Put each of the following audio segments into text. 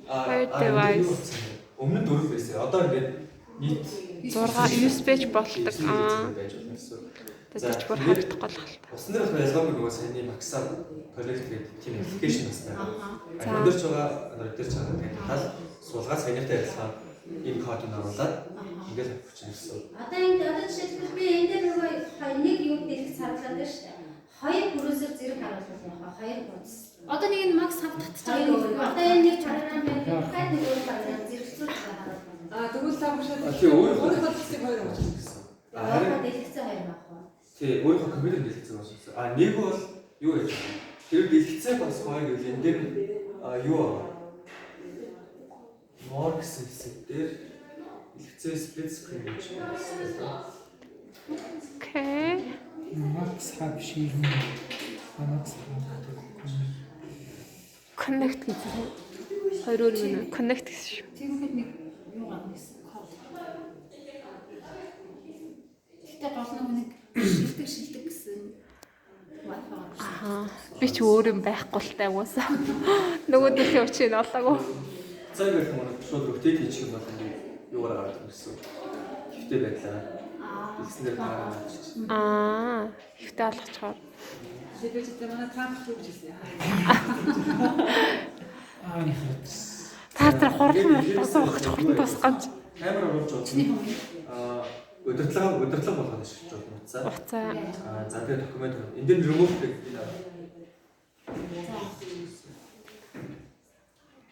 Хоёр Аа, device. Өмнө нь дөрөв байсан. Одоо ингээд нийт 6 USB-ч болдог. Аа. Байж болно гэсэн. Тэгээд ч бүр харагдахгүй л хальта. Усан дээр болохоор ялгаагүй нөгөө саяны Maxar Connect гэдэг тийм аппликейшн бас байгаа. За. Энэ дээр ч байгаа, Android дээр ч байгаа. Тэгээд тал суулгаад саяныхтай адилхан энэ кодыг оруулаад ингээд авчихна гэсэн. Одоо энд одоо жишээлбэл би энэ дээр нөгөө нэг юм дэлгэц харуулад байна шүү дээ. Хоёр браузер зэрэг харуулах юм байна. Хоёр хуудас. Одоо нэг нь Max хав татчих Хоёр байгаа өөр. юм. Одоо энэ нэг програм байна. Дахиад нэг өөр програм зэрэгцүүлж харуулах. Аа, тэгвэл та бүшээд А, тий, өөрийнхөө- өөрийнхөө дэлгэцийг хоёр авчих гэсэн. А харин Харин дэлгэцээ хоёр авах уу? тий, өөрийнхөө компьютер дэлгэцээ бас гэсэн. А нэг бол юу яаж вэ? Тэр дэлгэцээ бас гоё гэвэл энэ дээр нь юу аа? More гэсэн хэсэг дээр дэлгэцээ split screen гэж байна. Окей. Max Hub share. Max Hub. Connect гэж байна. Хоёр өөр юм уу? Connect гэсэн шүү. Тэгэхэд нэг юу гарна гэсэн код. Гэтэ гол нөгөө нэг шилдэг шилдэг гэсэн Wi-Fi гарсан. Аа. Би ч өөр юм байхгүй л та угаасаа. Нөгөө дэлхийн учрыг нь олоогүй. За ингээд юм шууд rotate хийчих юм бол ингээд юугаар гараад ирнэ гэсэн. Хэвтэй байдлаа. Дэлгэцэн дээр дараа авчиж. Аа. Хэвтэй алгачаар. Би ч гэдэг манай Трамп юу гэж хэлсэн. Аа нэг хавц. Та тэр хурдан мурдан суух гэж хурдан тусгамж. Камер оруулж болно. Аа, удирдлага болгоод ашиглаж болно утсаа. Уцаа. Аа, за тэгээ документ энэ дээр remove гэх энэ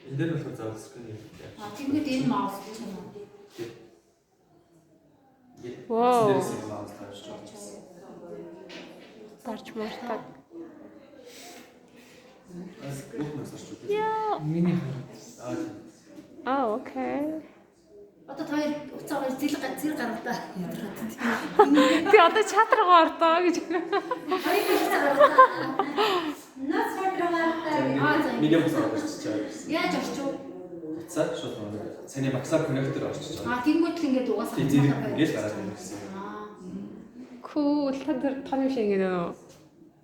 энэ дээр болохоор заавал screen хийх. Аа, тэгэхэд энэ маус гэж юм уу? Вау. Дээрээс юм маус тавьж болно гэсэн. Барж мууртаг. Бүх нас орч үү? Яа. Миний хавц. Аа, тийм. Аа, окей. Одоо та хоёр уцаа хоёр зэрэг зэрэг гаргадаа. Би одоо чат руугаа ордоо гэж. Хоёр дэлгэц гаргадаа. Наац програмтай. Аа, за. Миний утсаа орчиж байгаа гэсэн. Яаж орчих вэ? Утсаа шууд нэг саний Maxar connector орчиж байгаа. Аа, тэгэнгүүт л ингээд угаасаа Тийм зэрэг ингээд гараад ирнэ гэсэн. Аа. Cool. Та тэр том юм шиг ингэ нөө.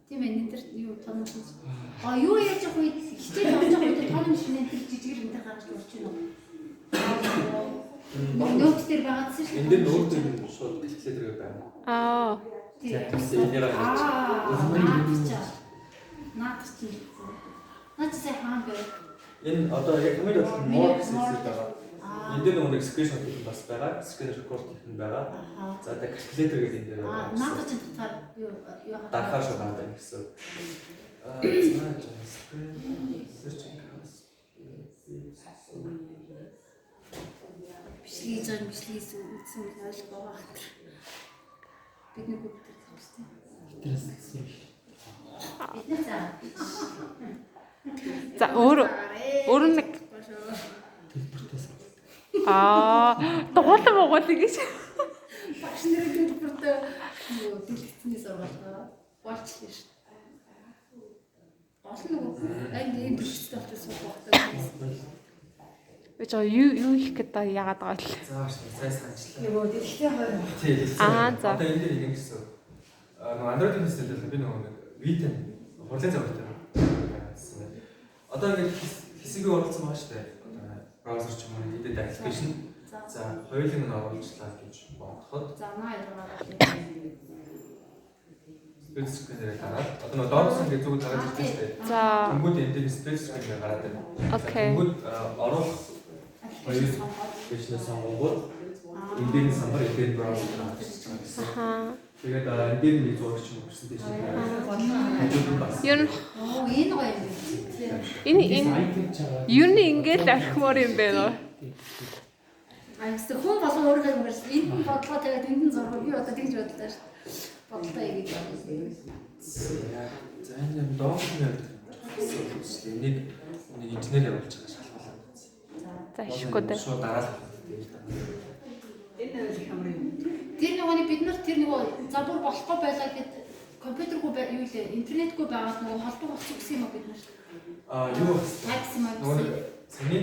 Тийм ээ, энэ төр юу тон юм шиг. А юу яаж явах үед хичээл явж байгаа үед тон юм шиг энэ төр жижигэр энэ төр гаргаж болж байна уу? Нөт дээр байгаадсэн шүү. Энэ дээр нүүр дээр нь шууд калькулятор гэдэг байна. Аа. Тийм. Тийм энийгээ хийж. Аа, наад чи. Наад чи. Наад чи сайн хаан бэ? Энэ одоо яг хамгийн бодлоо more гэсэн хэсэг байгаа. Аа. Энэ дээр нөгөө нэг screenshot хийх нь бас байгаа, screen record хийх нь байгаа. Аа. За тэгээ калькулятор гэдэг энэ дээр Аа, байгаа. наад чи татгаар юу юу Дарахаар шууд гараад байна гэсэн. Аа, за screen search house. Бичлэг хийж байгаа юм бичлэг хийсэн үзсэн үл ойлгоо байгаа. Бид нэг бүгд тавьсан. Тэрээс юм. Бид нар за. За өөр өөр нэг Төлбөртөөс. аа дугуулсан могоол ингэж. Багш нарын төлбөртөө нөгөө дэлгэцний сургаалгаа болчлаа шүү. Гол нь нөгөө аль ийм дэлгэцтэй болчих суух багтаа. Би жоо юу юу хийх гэдэг яагаад байгаа вэ? За шүү, сайн санчлаа. Нөгөө дэлгэцээ хоёр авах. Тий, дэлгэцэн. Аа, за. Одоо энэ дээр ингэ гэсэн. Аа, нөгөө Android-ийн хэсэг би нөгөө нэг V10 хурлын загвартай байсан байна. Одоо ингэ хэсгийг оруулсан байгаа шүү дээ. Одоо браузер ч юм уу хэдэд аппликейшн. За. За, хоёулын нь оруулжлаа гэж бодоход За наа яргаа. split screen-ээр гараад одоо нөгөө доороос ингэ зүг гараад ирж байна шүү дээ. За. Тэнгүүд энэ дээр split screen-ээр гараад байна. Окей. Тэнгүүд оруулах хоёр аппликейшнээ сонгонгууд энэ дээр нь самбар, энэ дээр нь браузер гараад ирж байгаа гэсэн. Ахаа. Тэгээд энэ дээр нэг зураг ч юм уу гэсэн тийш хажууд нь бас. Ер нь Оо энэ гоё юм. энэ энэ ер нь ингээд л орхимоор юм байна уу? Аа гэсэн хүн болгон өөрийнхөө юм гарсан. Энд нь бодлого тавиад энд нь зураг би одоо тэгж бодлоо шүү. Бодлоо ийгээд байна. За энэ юм доош нь явдаг. Энийг нэг инженер явуулж байгаа шалгуулаа. За шихгүй дээ. Шууд дараалал. Энэ айл их амар юм. Тэр нөгөө нэг бид нар тэр нөгөө за бүр болохгүй байлаа гэд компьютергүй бай юу лээ интернетгүй байгаад нөгөө холбоо болсон гэсэн юм уу бид нар. Аа юу вэ? Максим Нөгөө нэг саний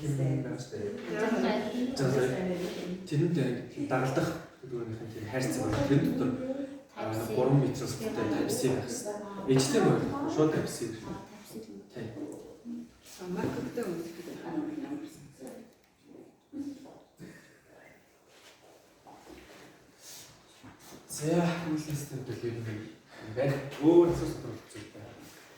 юм байна шүү дээ. За тэрэнд яг дагалдах гэдгүүрийнх нь тийм хайрцаг байна. Тэр дотор 3 м-тэй Type C байх хэрэгтэй. HDMI шууд Type C. Тийм. MacBook-тэй үзэх ямар. За, Google List-ийн төлөв юм байна. Өөр асуулт.